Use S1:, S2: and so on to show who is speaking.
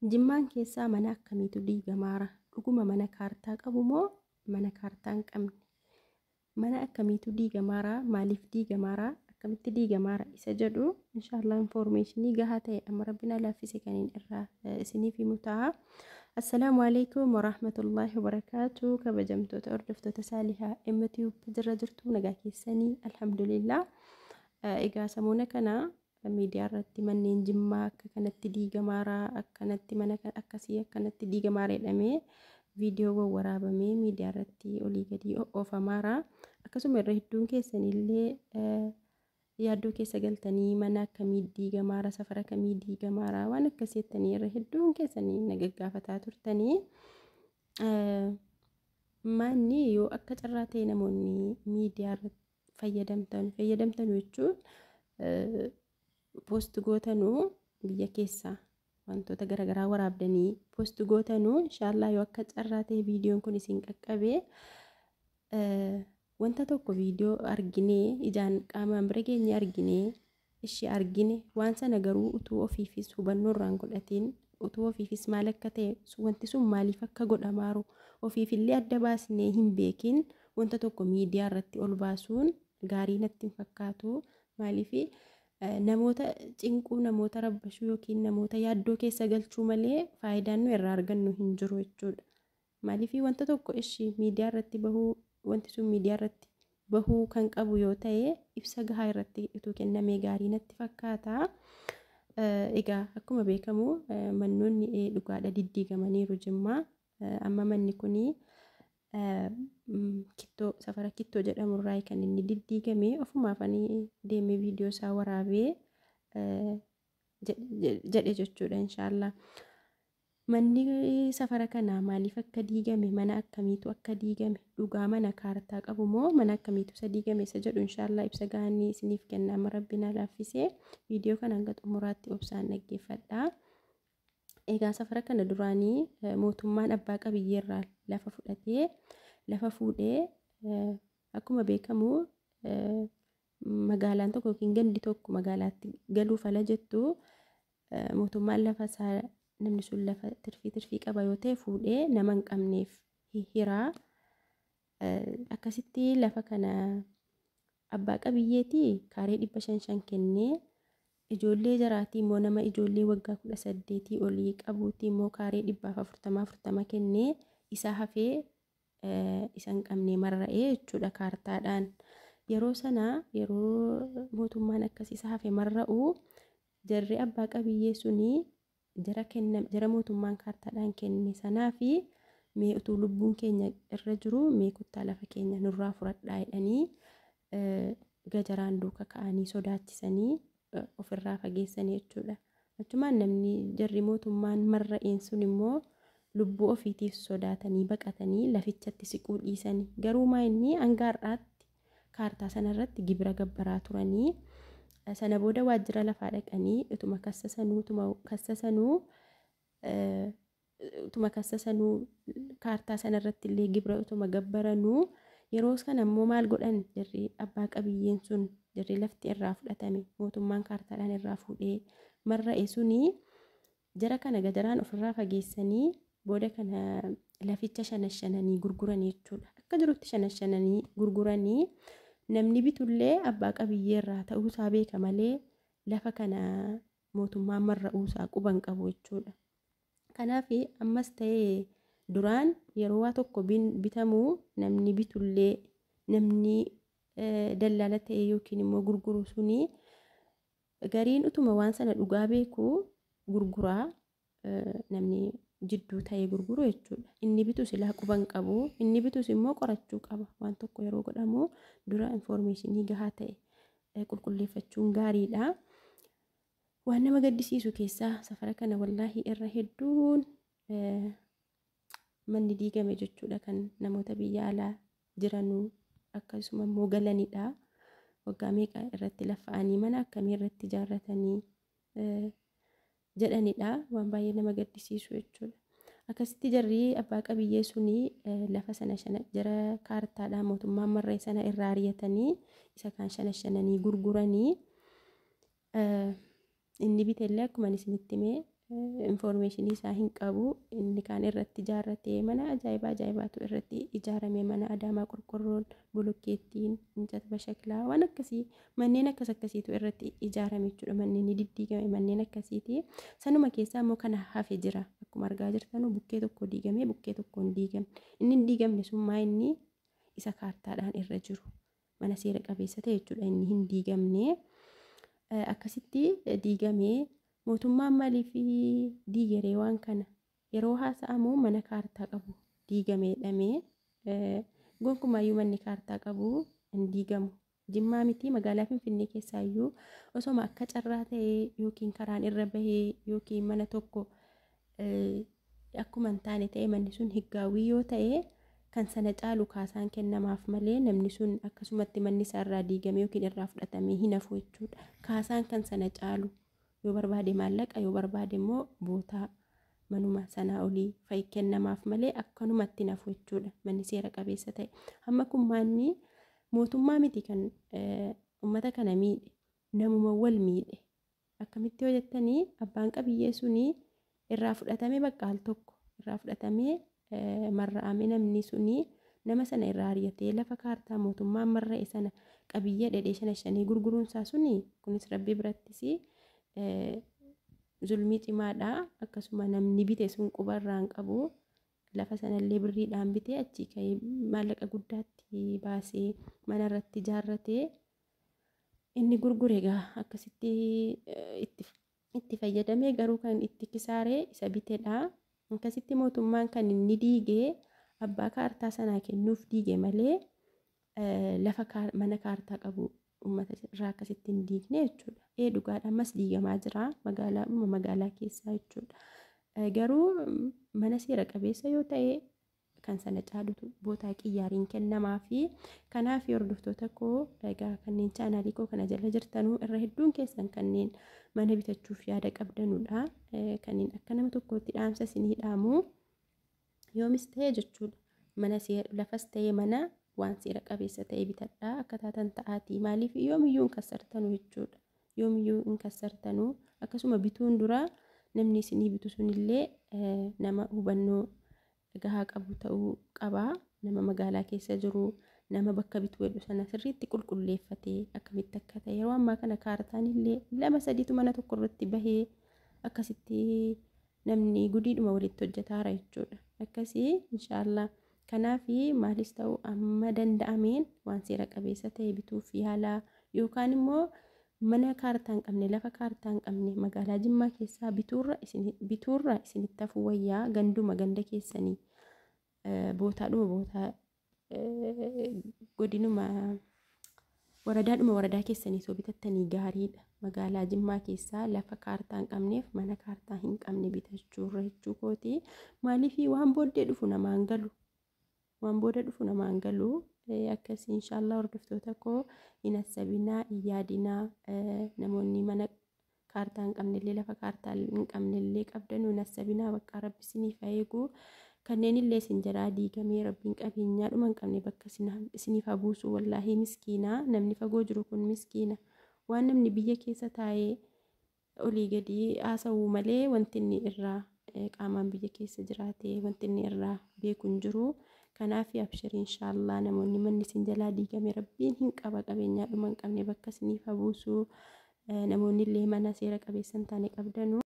S1: Jimmaan keessaa mana akkamiitu diigamaara? Dhuguma mana kaartaa qabu moo mana kaartaa hin qabne? Mana akkamiitu diigamaara? Maaliif diigamaara? Akkamitti diigamaara? Isa jedhu inshaallah infoormeeshinii gahaa ta'e amma rabbi na laaffise kaniin irraa isiniif himu ta'a. Assalaamu alaikum warahmatullaahi wabarakaatu. Kabajamtoota hordoftoota Saalihaa MTube, jirra jirtu? Nagaa keessanii? Alhamdulillah. Egaa samoona kana miidiyaa irratti manneen Jimmaa akka kanatti diigamaara, akkanatti mana akkasii akkanatti diigamaara jedhamee viidiyoo waraabamee miidiyaa irratti olii gadi oofamaara. Akkasuma irra hedduun keessanillee yaaddoo keessa galtanii mana akkamii diigamaara, safara kamii diigamaara, waan akkasii jettanii irra hedduun keessanii na gaggaafataa turtanii. Manni yoo akka carraa ta'e namoonni miidiyaa irratti fayyadamtan jechuun post gootanuu, biyya keessaa wantoota garaagaraa waraabdanii post gootanuu, inshaallah yoo akka carraa ta'e viidiyoon kun isin qaqqabe, wanta tokko viidiyoo arginee, ijaan qaamaan bira geenye arginee, ishee argine waan sana garuu utuu ofiifis hubannoo irraan godhatiin, utuu ofiifis maal akka ta'e, wanti sun maaliif akka godhamaaru ofiifillee adda baasnee hin beekin, wanta tokko miidiyaa irratti ol baasuun gaarii natti hin fakkaatu. Maaliif? Namoota cinquu, namoota rabbashuu yookiin namoota yaaddoo keessa galchuu malee faayidaan nu irraa argannu hin jiru jechuudha. Maaliif? Wanta tokko ishii miidiyaa irratti bahuu, wanti sun miidiyaa irratti bahuu kan qabu yoo ta'e, ibsa gahaa irratti utuu kennamee gaarii natti fakkaata. Egaa akkuma beekamu mannoonni dhugaadha diddiigamaniiru Jimmaa. Amma manni kunii Kittoo, safara Kittoo jedhamu irraa kan inni diddiigame. Ofumaaf ani deemee viidiyoo isaa waraabee jedhe jechuudha inshaallah. Manni safara kanaa maaliif akka diigame, mana akkamiitu akka diigame, dhugaa mana kaartaa qabu moo mana akkamiitu isa diigame isa jedhu inshaallah ibsa gaanii isiniif kenna amma rabbi na laaffisee. Viidiyoo kana hanga xumuraatti obsaan dhaggeeffadha. Egaa safara kana duraanii mootummaan abbaa qabiyyeerraa lafa fudhatee, lafa fuudhee, akkuma beekamu magaalaan tokko yookiin gandi tokko magaalaatti galuuf ala jettu, mootummaan lafa isaa, namni sun lafa tirfii tirfii qaba yoo ta'e, fuudhee nama hin qabneef hiraa. Akkasitti lafa kana abbaa qabiyyeetii kaaree 500 kennee, ijoollee jaraatii immoo, nama ijoollee waggaa 18 olii qabuutii immoo kaaree 140 40 kennee, isa hafee isa hin qabne marra'ee jechuudha kaartaadhaan. Yeroo sana, yeroo mootummaan akkas isa hafe marra'u, jarri abbaa qabiyyee sunii jara kenna, jara mootummaan kaartaadhaan kenne sanaa fi mee utuu lubbuun keenya irra jiru mee kuttaa lafa keenya nurraa fudhadhaa jedhanii gajaraan duuka ka'anii sodaachisanii ofirraa fageessanii jechuudha. Achumaan namni jarri mootummaan marra'een sun immoo lubbuu ofiitiif sodaatanii baqatanii lafichatti siquu dhiisanii, garuu maa inni hanga har'aatti kaartaa sanarratti gibira gabbaraa turanii. Sana booda waajjira lafaa dhaqanii utuma kassasanuu, kaartaa sanarratti illee gibira utuma gabbaranuu, yeroo kana immoo maal godhan? Jarri abbaa qabiyyeen sun, jarri lafti irraa fudhatame, mootummaan kaartaadhaan irraa fuudhee marra'e sunii, jara kana gajaraan ofirraa fageessanii booda kana laficha shanashananii gurguranii jechuudha. Akka jirutti shanashananii gurguranii, namni bitullee abbaa qabiyyeerraa ta'uusaa beeka malee lafa kana mootummaan marra'uusaa quban qabu jechuudha. Kanaaf ammas ta'ee duraan yeroo waa tokko bitamuu, namni bitullee, namni dallaala ta'e yookiin immoo gurguru suni gariin utuma waan sana dhugaa beeku gurguraa, namni jidduu ta'ee gurguru jechuudha. Inni bitu silaa quban qabu, inni bitus immoo qorachuu qaba. Waan tokko yeroo godhamu dura infoormeeshinii gahaa ta'e qulqulleeffachuun gaariidha. Waan nama gaddisiisu keessaa safara kana wallaahi irra hedduun manni diigame jechuudha kan namoota biyya alaa jiranuu akkasuma immoo galanidha. Waggaa meeqa irratti laffa'anii, mana akkamii irratti ijaarratanii jedhanidha. Waan baay'ee nama gaddisiisu jechuudha. Akkasitti jarri abbaa qabiyyee suni lafa sana jara kaartaadhaan mootummaan marree sana irraa ari'atanii, isa kaan shana shananii gurguranii, inni bitellee akkuma isinitti hime Infoormeeshinii isaa hin qabu. Inni kaan irratti ijaarratee mana ajaa'ibaa ajaa'ibaatu irratti ijaarame. Mana Adaamaa qorqorroon, bolokkeettiin, incat bashaklaa waan akkasii manneen akkas akkasiitu irratti ijaarame jechuudha. Manneen ni diddiigame manneen akkasiiti. Sanuma keessaa immoo kana hafe jira. Akkuma argaa jirtanu bukkee tokko diigame, bukkee tokko hin diigamne. Inni hin diigamne sun maa inni isa kaartaadhaan irra jiru mana seera qabeessa ta'e jechuudha. Inni hin diigamne akkasitti diigamee mootummaan maaliif diigeree waan kana yeroo haasa'amu mana kaartaa qabu diigame jedhamee, gonkumaayyuu manni kaartaa qabu hin diigamu. Jimmaa miti, magaalaa Finfinnee keessaayyuu osoma akka carraa ta'ee yookiin karaan irra bahee yookiin mana tokko akkuma hin taane ta'e, manni sun higgaawwii yoo ta'e, kan sana caalu kaasaan kennamaaf malee namni sun akkasumatti manni isaa irraa diigame yookiin irraa fudhatamee hin hafu jechuudha. Kaasaan kan sana caalu, yoo barbaade maallaqa, yoo barbaade immoo bootaa manuma sanaa olii fa'i kennamaaf malee akkanumatti hin hafu jechuudha manni seera qabeessa ta'e. Amma kun maanni mootummaa miti kan uummata kana miidhe, namuma wal miidhe. Akkamitti yoo jettanii, abbaan qabiyyee sunii irraa fudhatame, bakka al tokko irraa fudhatamee marra'ame, namni sunii nama sana irraa ari'atee lafa kaartaa mootummaan marra'e sana qabiyyee dhedhee shana shanii gurguruun isaa suni kunis rabbi birattis zulmii cimaadha. Akkasuma namni bite sun quba irraa hin qabu. Lafa sanallee birriidhaan bitee achii ka'ee maallaqa guddaatti baasee mana irratti ijaarratee inni gurgure egaa akkasitti itti fayyadamee, garuu kan itti kisaaree isa bitedha. Akkasitti mootummaan kan inni diigee abbaa kaartaa sanaa kennuuf diige malee lafa mana kaartaa qabu uummata irraa akkasitti hin diigne jechuudha. Ee, dhugaadha, ammas diigamaa jira magaalaa magaalaa keessaa jechuudha. Garuu mana seera qabeessa yoo ta'e kan sana caalutu bootaa qiyyaariin kennamaa fi kanaaf hordoftoota koo, egaa kanneen chaanaalii koo kana jala jirtanuu irra hedduun keessan kanneen mana bitachuuf yaada qabdanudha. Kanneen akka nama tokkootti dhaamsa isinii dhaamu, yoomis ta'e jechuudha. Mana lafas ta'e mana waan seera qabeessa ta'e bitadhaa akka taatan ta'aatii, maaliif yoomiyyuu hin kassartanu jechuudha. Yoomiyyuu hin kassartanu. Akkasuma bituun dura namni isinii bitu sunillee nama hubannoo gahaa qabu ta'uu qaba. Nama magaalaa keessa jiru, nama bakka bituu jedhu sana sirriitti qulqulleeffatee akkamitti akka ta'e. Yeroo ammaa kana kaartaan illee lama sadiitu mana tokko irratti bahee akkasitti namni gudiidhuma walitti hojjetaara jechuudha. Akkasii inshaallah. Kanaaf maalis ta'u amma danda'ameen waan seera qabeessa ta'e bituuf yaalaa, yookaan immoo mana kaartaa hin qabne, lafa kaartaa hin qabne magaalaa Jimmaa keessaa bituurra isinitti hafuu wayyaa, ganduma ganda keessanii bootaadhuma bootaa, godinuma waradaadhuma waradaa keessanii soo bitattanii gaariidha. Magaalaa Jimmaa keessaa lafa kaartaa hin qabneef mana kaartaa hin qabne bitachuurra jechuu kooti. Maaliif waan booddee dhufu namaan galu. Waan booda dhufu namaan galu. Akkasii inshaallah hordoftoota koo, hin assabinaa, hin yaadinaa. Namoonni mana kaartaa hin qabnellee, lafa kaartaa hin qabnellee qabdanuu hin assabinaa, bakka rabbi isiniif haa eegu. Kanneen illee isin jalaa diigamee, rabbiin qabeenyaadhuma hin qabne bakka isiniif haa buusu. Wallaahii miskiinaa, namni fagoo jiru kun miskiina. Waan namni biyya keessa taa'ee olii gadi haasa'uu malee wanti inni irraa qaamaan biyya keessa jiraate wanti inni irraa beeku hin jiru. Kanaaf abshirii inshaallah, namoonni manni isin jalaa diigame rabbiin hin qaba, qabeenyaadhuma hin qabne bakka isiniif haa buusu. Namoonni illee mana seera qabeessa hin taane qabdanu.